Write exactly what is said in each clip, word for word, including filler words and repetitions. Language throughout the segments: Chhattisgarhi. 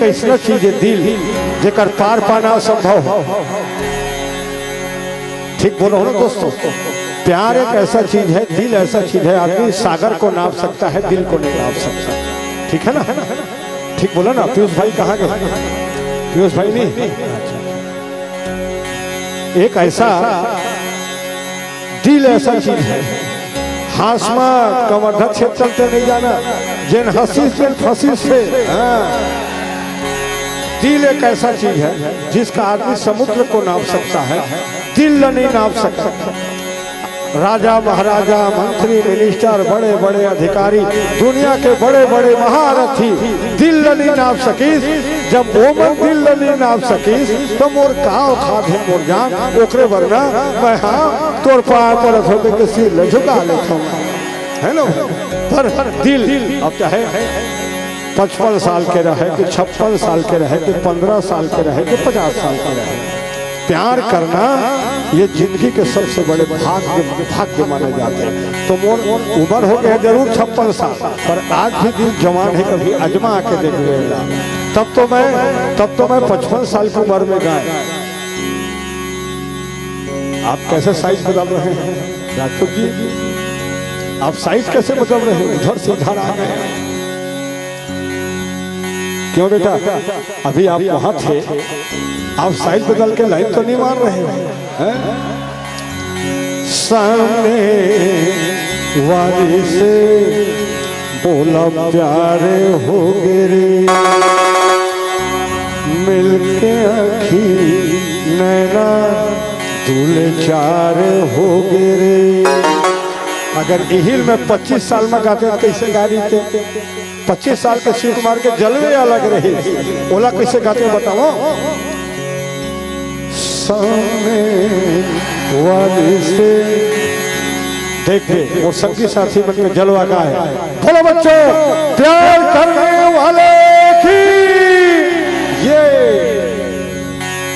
अइसना चीज हे दिल, जेकर पार पाना असंभव हो। ठीक बोलो हो ना दोस्तों, प्यार एक ऐसा चीज है, दिल ऐसा चीज है, आदमी सागर को नाप सकता है, दिल को नहीं नाप सकता। ठीक है ना? ठीक बोला ना? पीयूष भाई कहाँ गए? पीयूष भाई नहीं। एक ऐसा दिल ऐसा चीज है, हाँसमा कमरधर क्षेत्र चलते नहीं जाना, जेन हंसिस जेन फंसिस से, हाँ। दिल एक ऐसा चीज है जिसका आदमी समुद्र को नाप सकता है, दिल नहीं नाप सकता। राजा महाराजा, मंत्री मिनिस्टर, बड़े बड़े अधिकारी, दुनिया के बड़े बड़े महारथी दिल ल नइ नाप सकिस। जब ओमन दिल ल नइ नाप सकिस, त मोर का औकात हे मोर जान, ओकरे बर ना मैं, हाँ, तोर पाँव परत हों के सिर ल झुका लेथों, है ना? पर दिल, अब चाहे पचपन साल के रहे, कि छप्पन साल के रहे, कि पन्द्रह साल के रहे, कि पचास साल के रहे, प्यार करना ये जिंदगी के सबसे बड़े भाग्य, भाग्य माने जाथे। त मोर उमर हो गए जरूर छप्पन साल, पर आज भी दिल जवान हे, कभी अजमा के देख लेना। तब तो मैं, तब तो मैं पचपन साल की उमर में गाय। आप कैसे साइज बदल रहे हैं राजपूत जी, आप साइज कैसे बदल रहे हैं, उधर से इधर आ गए। क्यों बेटा, अभी आप वहां थे, आप साइज बदल के लाइन तो नहीं मार रहे हो, हैं? सामने वाली से बोला प्यार हो गे रे, मिलके आँखी नैना दुल चार हो गे रे। अगर इही ल मैं पच्चीस साल में गाते त कइसे गा रहितेंव? पच्चीस साल के शिव कुमार के जलवे अलग रहे। ओला कइसे गाते बताओ? सामने वाली से देख के मोर संगी साथी मन के जलवा का हे। बोलो बच्चों, प्यार करने वाले की। ये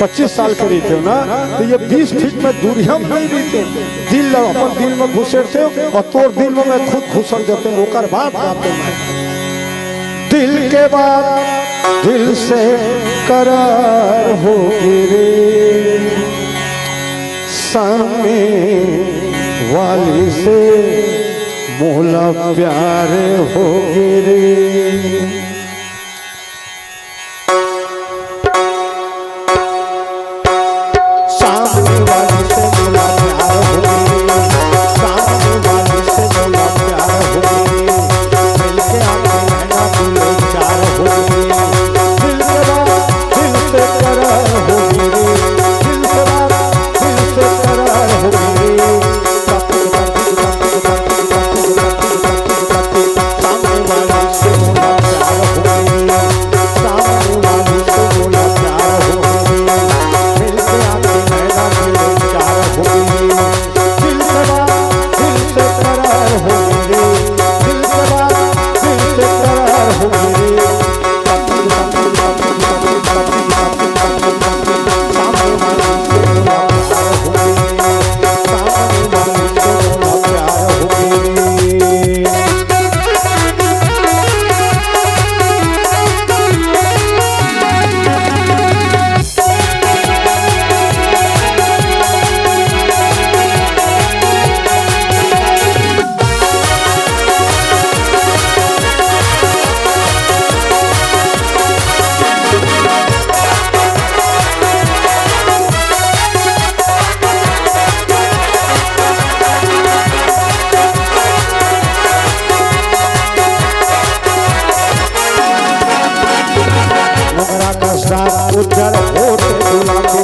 पच्चीस साल के रहितेंव ना, त ये बीस फीट में दूरिहा म नइ रहितेंव। दिल ल अपन दिल में घुसेड़तेंव अउ तोर दिल में मैं खुद घुसर देतेंव, ओकर बाद गातेंव मैं। दिल के बात दिल से करार हो गे रे, सामने वाली से मोला प्यार हो गे रे। सामने वाली से मोला प्यार हो गे, सामने वाली से मोला प्यार हो गे, मिलके आँखी नैना दुल चार हो गे, दिल के बात दिल से करार हो गे, दिल के बात दिल से करार हो गे। सामने वाली से मोला प्यार हो गे, सामने वाली से मोला प्यार हो गे, मिलके आँखी नैना दुल चार हो गे, दिल से बात दिल से करार हो गे, दिल से बात दिल से करार हो गे। मोंगरा का साथ उज्जर होत गुलाबी